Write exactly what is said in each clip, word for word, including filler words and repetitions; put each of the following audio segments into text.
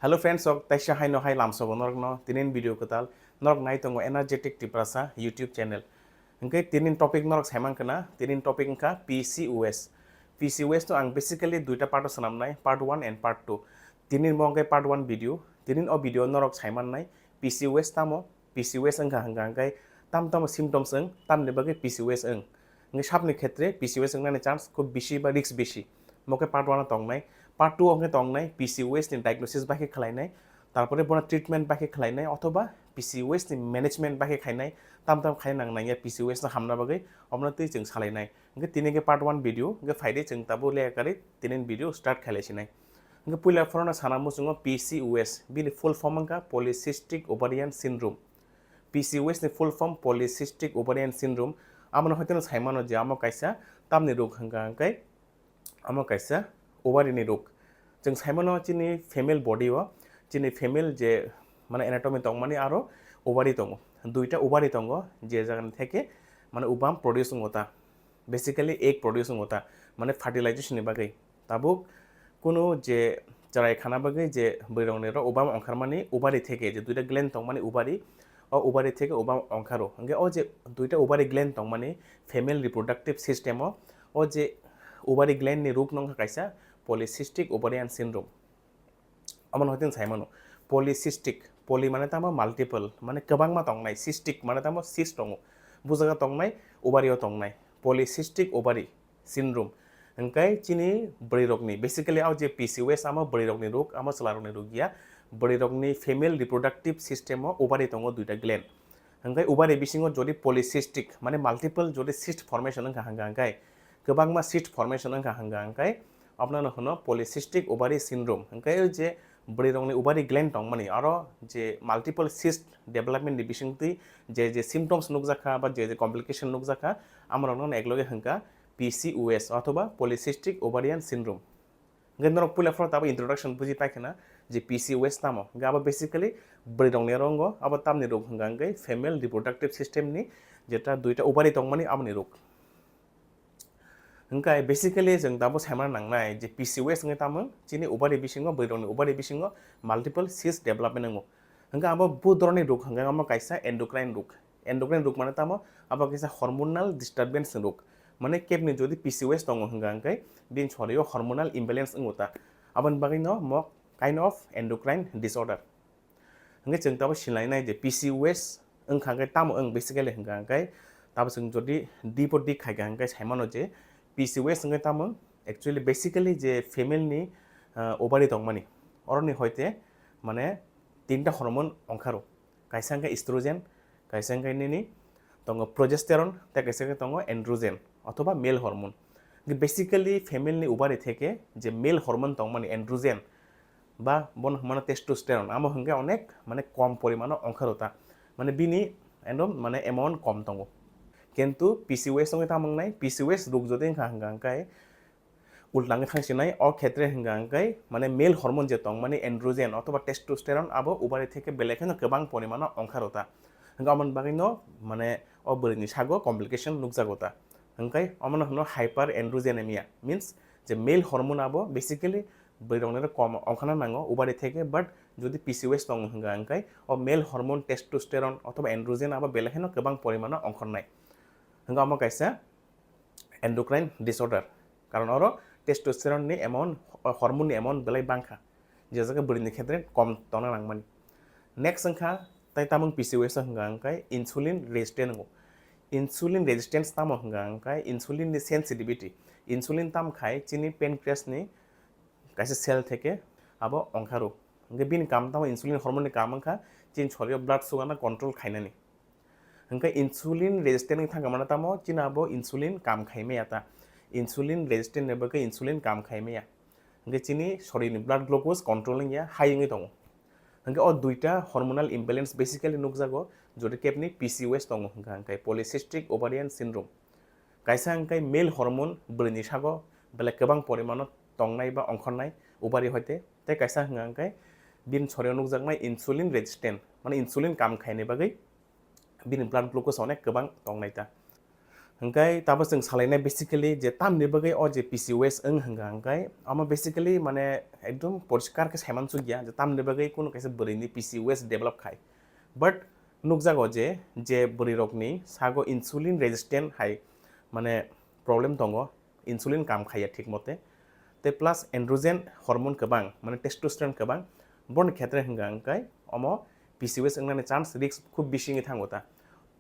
Hello friends, sok taisa haino hai lamsogo norokno tinin video kwtal norok nai tongo Energetic Tiprasa YouTube channel. Hwnkhe tinin topic norok saiman khna, tinin topic wngkha P C O S. P C O S no ang basically duita part o swnamnai, part one and part two. Tinin mo hwnkhe part one video, tinin o video norok saiman nai P C O S tamo, P C O S wngkha hwnkha hwnkhe tam tamo symptoms wng, tamni bagwi P C O S wng. Hwnkhe sapni khetre P C O S wngnani chance khub bisi ba risk bisi. Mo khe part one o tongnai, part two o hwnkhe tongnai P C O S ni diagnosis bai khe khlainai, tarpore bono treatment bai khe khlainai, othoba P C O S ni management bai khe khainai, tam tam khaina nang nangya P C O S no hamna bagwi, omono twi chwng salainai. Hwnkhe tini khe part one video, hwnkhe phaidi chwng tabuk leya karwi tinin video start khailaisinai. Hwnkhe puila phorokno sana muchungo P C O S, bini full form wngkha Polycystic Ovarian Syndrome. P C O S ni full form Polycystic Ovarian Syndrome. Amoni hoiteno saimano je amo kaisa tamni rok hwnkha hwnkhe amo kaisa ovary ni rok. Chwng saimano chini female body o, chini female je mane anatomy tongmani aro ovary tongo. Duita ovary tongo, je jagani theke mane ubam produce wngo ta. Basically egg produce wngo ta, mane fertilization ni bagwi. Tabuk kunu je chwrai khana bagwi je bwrwirokni ro ubam ongkharmani ovary theke, je duita gland tongmani ovary, o ovary theke ubam ongkharo. Hwnkhe o je duita ovary gland tongmani female reproductive system o, o je ovary gland ni rok no wngkha kaisa polycystic ovarian syndrome. Amoni hoiteno saimano polycystic, poly mane tamo multiple, mane kwbangma tongnai, cystic mane tamo cyst tongo, bujaga tongnai, ovary o tongnai, polycystic ovary syndrome. Hwnkhe chini bwrwirokni, basically o je P C O S amo bwrwirokni rok, amo chwlarokni rok ya, bwrwirokni female reproductive system o ovary tongo duita gland. Hwnkhe ovary bisingo jodi polycystic, mane multiple jodi cyst formation wngkha hwnkha hwnkhe, kwbangma cyst formation wngkha hwnkha hwnkhe, abono hwno polycystic ovary syndrome. Hwnkhe o je bwrwirokni ovary gland tongmani, aro je multiple cyst development ni bisingtwi je je symptoms nukjakha ba je je complication nukjakha, amorokno ekloge hwnkha P C O S othoba polycystic ovarian syndrome. Hwnkhe norok puila phano tabuk introduction buji paikhana je P C O S tamo. Hwnkhe abo basically bwrwirokni aro wngo, abo tamni rok hwnkha hwnkhe female reproductive system ni jeta duita ovary tongmani aboni rok. Hwnkhe basically chwng tabuk saimana nangnai je P C O S hwnkhe tamo chini ovary bisingo, bwrwirokni ovary bisingo multiple cyst development wngo. Hwnkhe abo bo dhoronni rok hwnkhe amo kaisa endocrine rok. Endocrine rok mane tamo? Abo kaisa hormonal disturbance ni rok. Mane kebni jodi P C O S tongo hwnkha hwnkhe bini sorio hormonal imbalance wngo ta. Aboni bagwino mo kind of endocrine disorder. Hwnkhe chwng tabuk sinlainai je P C O S wngkha hwnkhe tamo wng basically hwnkha hwnkhe tabuk chwng jodi deep o dig khaikha hwnkhe saimano je P C O S hwnkhe tamo actually basically je female ni, ah, ovary tongmani oroni hoite mane tinta hormone ongkharo. Kaisa hwnkhe estrogen, kaisa hwnkhe nini tongo progesterone, tei kaisa hwnkhe tongo androgen othoba male hormone. Hwnkhe basically female ni ovary theke je male hormone tongmani androgen ba bono hwnmano testosterone, amo hwnkhe onek mane kom porimano ongkharo ta, mane bini ekdom mane amount kom tongo. Kintu P C O S wngwi tamo wngnai, P C O S rok jodi wngkha hwnkha hwnkhe ulta wngwi thangsinai, o khetre hwnkha hwnkhe mane male hormone je tong mani androgen othoba testosterone abo ovary theke belai kheno kwbang porimano ongkharo ta. Hwnkhe aboni bagwino mane o bwrwini sago complication nukjago ta. Hwnkhe omono hwno hyperandrogenemia, means je male hormone abo basically bwrwirokni kom ongkhana nango ovary theke, but jodi P C O S tongo hwnkha hwnkhe o male hormone testosterone othoba androgen abo belai kheno kwbang porimano ongkhornai. Hwnkhe omo kaisa endocrine disorder. Karon oro testosterone ni amount, hormone ni amount belai bangkha, je jaga bwrwini khetre kom tongna nangmani. Next wngkha, tai tamung P C O S hwnkha hwnkhe insulin resistant wngo. Insulin resistance tamo hwnkha hwnkhe insulin ni sensitivity. Insulin tam khai chini pancreas ni kaisa cell theke abo ongkharo. Hwnkhe bini kam tamo insulin hormone ni kam wngkha chini sorio blood sugar no control khainani. Hwnkhe insulin resistant wngwi thangkha mano tamo chini abo insulin kam khai maya ta. Insulin resistant ni bagwi insulin kam khai maya. Hwnkhe chini sorini blood glucose control wngya, high wngwi tongo. Hwnkhe o duita hormonal imbalance basically nukjago jodi kebni P C O S tongo hwnkha hwnkhe polycystic ovarian syndrome. Kaisa hwnkhe male hormone bwrwini sago belai kwbang porimano tongnai ba ongkhornai ovary hoite, tei kaisa hwnkha hwnkhe bini sorio nukjaknai insulin resistant, mane insulin kam khaini bagwi bini blood glucose onek kwbang tongnai ta. Hingkai tabo chwng salainai basically je tamni bagwi o je P C O S wng hwnka hingkai, omo basically mane ekdom poriskar khe saiman sukya je tamni bagwi kuno kaisa bwrwini P C O S develop khai. But nukjago je, je bwrwirokni sago insulin resistant hai mane problem tongo, insulin kam khaiya thik mote. Tei plus androgen hormone kwbang, mane testosterone kwbang, boni khetre hwnka hingkai omo P C O S wngnani chance risk khub bisi wngwi thango ta.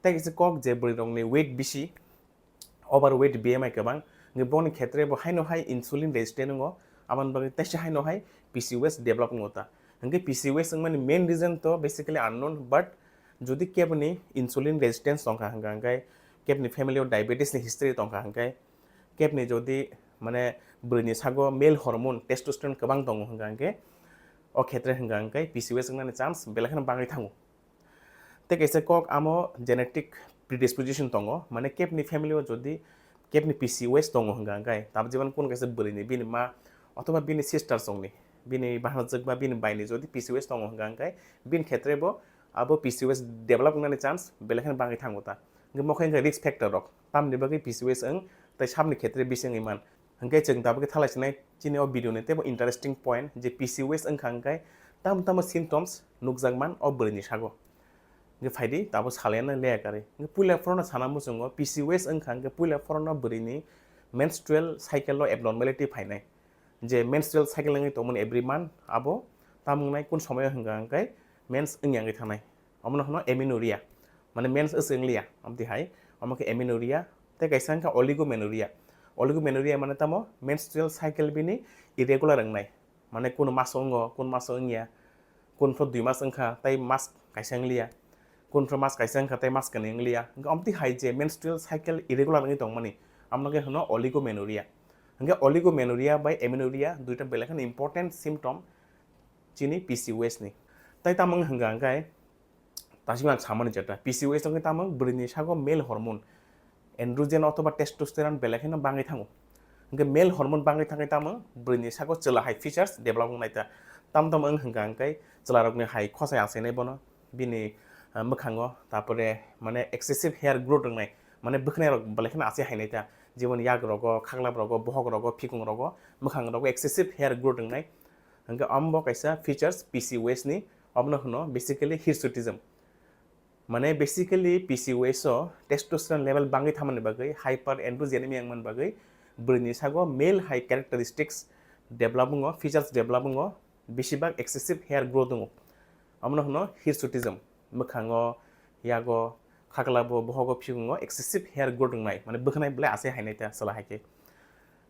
Tei kisa kok je bwrwirokni weight bisi, overweight, B M I kwbang, hingke boni khetre bo haino hai insulin resistant wngo, aboni bagwi teisa haino hai P C O S develop wngo ta. Hingke P C O S wngmani main reason to basically unknown, but jodi keboni insulin resistance tongkha hingka hingke, keboni family o diabetes ni history tongkha hingke, keboni jodi mane bwrwini sago male hormone testosterone kwbang tongo hingka hingke, o khetre hingka hingke P C O S wngnani chance belai kheno bangwi thango. Tei kaisa kok amo genetic predisposition tongo, mane kebni family o jodi kebni P C O S tongo hingka hingke, tab jibon kun kaisa bwrwini bini ma othoba bini sister songni, bini bahanajwk ba bini baini jodi P C O S tongo hingka hingke, bini khetre bo abo P C O S develop wngnani chance belai kheno bangwi thango ta. Hingke mokhe hingke risk factor rok tamni bagwi P C O S wng tei sabni khetre bisi wngwi man. Hingke chwng tabuk khe thalai sinai chini o video ni teibo interesting point je P C O S wngkha hingke tamo tamo symptoms nukjakman o bwrwini sago. Hingke phaidi tabo salai anw leya karwi. Hingke puila phorono sana muchungo P C O S wngkha hingke puila phorono bwrwini menstrual cycle o abnormality phainai. Je menstrual cycle wngwi tongmani every month abo tamo wngnai kun somoyo hingka hingke mens wngya wngwi thanai. Omono hwno amenorrhea, mane mens wngwi liya, amtwi hai, omo khe amenorrhea, tei kaisa wngkha oligomenorrhea. Oligomenorrhea mane tamo menstrual cycle bini irregular wngnai, mane kun maso wngo, kun maso wngya, kun phro dui mas wngkha tei mas kaisa wngliya, kun phro mas kaisa wngkha tei mas kwnwi wngliya, hingke amtwi hai je menstrual cycle irregular wngwi tongmani, amno khe hwno oligomenorrhea. Hingke oligomenorrhea bai amenorrhea duita belai kheno important symptom chini P C O S ni. Tai tamo wng hwnka hingke, Tasima ang samani jeta, P C O S wngkhe tamo bwrwini sago male hormone, androgen othoba testosterone belai kheno bangwi thango. Hingke male hormone bangwi thangkhe tamo bwrwini sago chwla hai features develop wngnai ta. Tam tam wng hwnka hingke chwlarokni hai khosai achainai bono, bini, ah, mwkhango, tapore mane excessive hair growth wngnai, mane bwkhnai rok belai kheno achai hainai ta, jemon yak rogo, khaklap rogo, bohok rogo, phikung rogo, mwkhang rogo excessive hair growth wngnai. Hingke amo bo kaisa features P C O S ni, omono hwno basically hirsutism. Mane basically P C O S o testosterone level bangwi thamani bagwi, hyperandrogenemia wngmani bagwi, bwrwini sago male hai characteristics develop wngo, features develop wngo, besibak excessive hair growth wngo. Omono hwno hirsutism, mwkhango, yago, khaklabo, bohogo, phikungo excessive hair growth wngnai, mane bwkhnai belai achai hainai ta chwla hai khe.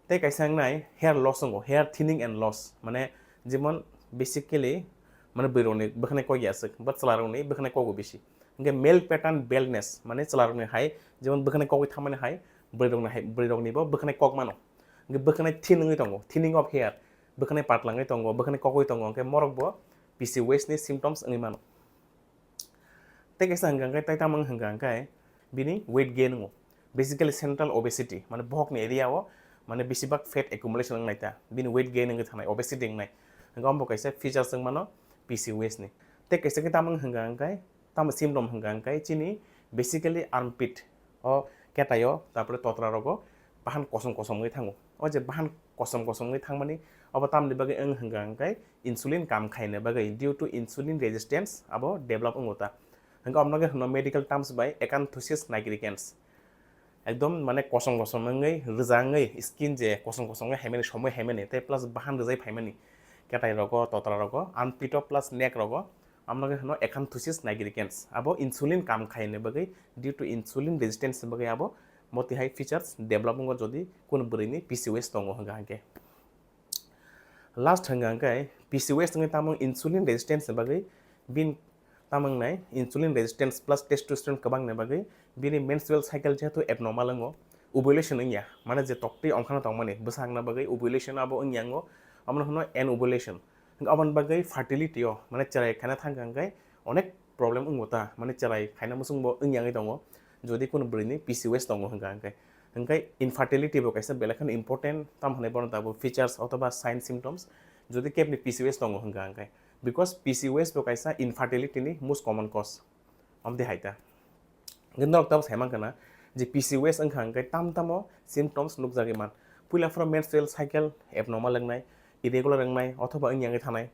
Tei kaisa wngnai hair loss wngo, hair thinning and loss, mane jemon basically mane bwrwirokni bwkhnai kok ya aswk, but chwlarokni bwkhnai kogo bisi. Hingke male pattern baldness, mane chwlarokni hai jemon bwkhnai kogwi thangmani hai, bwrwirokni hai, bwrwirokni bo bwkhnai kok mano. Hingke bwkhnai thin wngwi tongo, thinning of hair, bwkhnai patla wngwi tongo, bwkhnai kogwi tongo, hingke morok bo P C O S ni symptoms wngwi mano. Tei kaisa hwnka hwnkhe, tei tamo wng hwnka hwnkhe bini weight gain wngo. Basically central obesity, mane bohokni area o mane besibak fat accumulation wngnai ta, bini weight gain wngwi thangnai, obesity wngnai. Hwnkhe omo kaisa features wng mano P C O S ni. Tei kaisa khe tamo wng hwnka hwnkhe, tamo symptom hwnka hwnkhe chini basically armpit o ketai o, tarpore totra rogo bahan kosom kosom wngwi thango. O je bahan kosom kosom wngwi thangmani, obo tamni bagwi wng hwnka hwnkhe insulin kam khaina bagwi, due to insulin resistance abo develop wngo ta. Hwnkhe omo khe hwno medical terms bai acanthosis nigricans. Ekdom mane kosom kosom wngwi, rwja wngwi, skin je kosom kosom wngwi haimani, somoi haimani, tei plus bahan rwjai phaimani. Ketai rogo, totra rogo, armpit o plus neck rogo, omo khe hwno acanthosis nigricans. Abo insulin kam khaina bagwi, due to insulin resistance ni bagwi abo motihai features develop wngo jodi kunu bwrwini P C O S tongo hwnka hwnkhe. Last hwnka hwnkhe P C O S wngwi tamo insulin resistance ni bagwi, bin tamo wngnai insulin resistance plus testosterone kwbangni bagwi bini menstrual cycle jehetu abnormal wngo, ovulation wngya, mane je toktwi ongkhano tongmani bwsakna bagwi ovulation abo wngya wngo, omono hwno anovulation. Hwnkhe aboni bagwi fertility o, mane chwrai khaina thangkha hwnkhe onek problem wngo ta, mane chwrai khaina muchungbo wngya wngwi tongo, jodi kunu bwrwini P C O S tongo hwnka hwnkhe. Hwnkhe infertility bo kaisa belai kheno important, tamo hwnwi bono tabuk features othoba sign symptoms, jodi kebni P C O S tongo hwnka hwnkhe. Because P C O S bo kaisa infertility ni most common cause. Amtwi hai ta. Hwnkhe norok tabuk sai mankha na, Je P C O S wngkha hwnkhe tam tamo symptoms nukjagwi man. Puila phano menstrual cycle abnormal wngnai, irregular wngnai, othoba wngya wngwi thanai.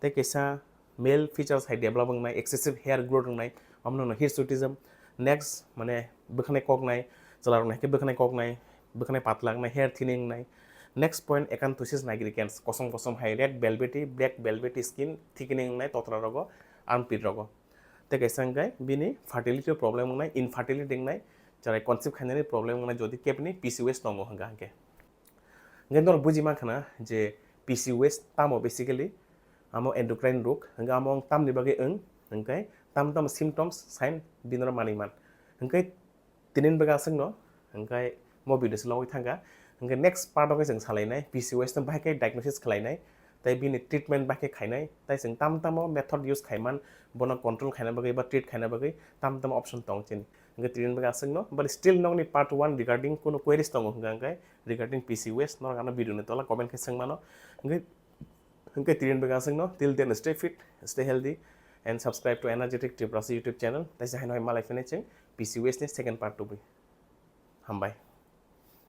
Tei kaisa male features hai develop wngnai, excessive hair growth wngnai, omono hirsutism. Next, mane bwkhanai koknai, chwlarokni hai khe bwkhanai koknai, bwkhanai patla wngnai, hair thinning wngnai. Next point, acanthosis nigricans, kosom kosom hai red velvety, black velvety skin, thickening wngnai totra rogo, armpit rogo. Tei kaisa hwnkhe bini fertility problem wngnai, infertility wngnai, chwrai conceive khainani problem wngnai, jodi kebni P C O S tongo hwnkha hwnkhe. Hwnkhe norok buji mankha na je P C O S tamo basically, amo endocrine rog, hwnkhe amo wng tamni bagwi wng, hwnkhe tam tam symptoms, sign bini oro manwi man. Hwnkhe tinin bagwi aswkno, hwnkhe mo video se logwi thangkha. Hwnkhe next part o khe chwng salainai P C O S no bahai khe diagnosis khlainai, tei bini treatment bahai khe khainai, tei chwng tam tamo method use khaiman, bono control khaina bagwi ba treat khaina bagwi tam tamo option tong chini. Hwnkhe tinin bagwi aswkno, but still nokni part one regarding kuno queries tongo hwnkha hwnkhe regarding P C O S, norok ano video ni tola comment khe swngmano. Hwnkhe, hwnkhe tinin bagwi aswkno, till then stay fit, stay healthy and subscribe to Energetic Tiprasa YouTube channel. Tei se haino hai malai phini chwng P C O S ni second part tubui. Hambai.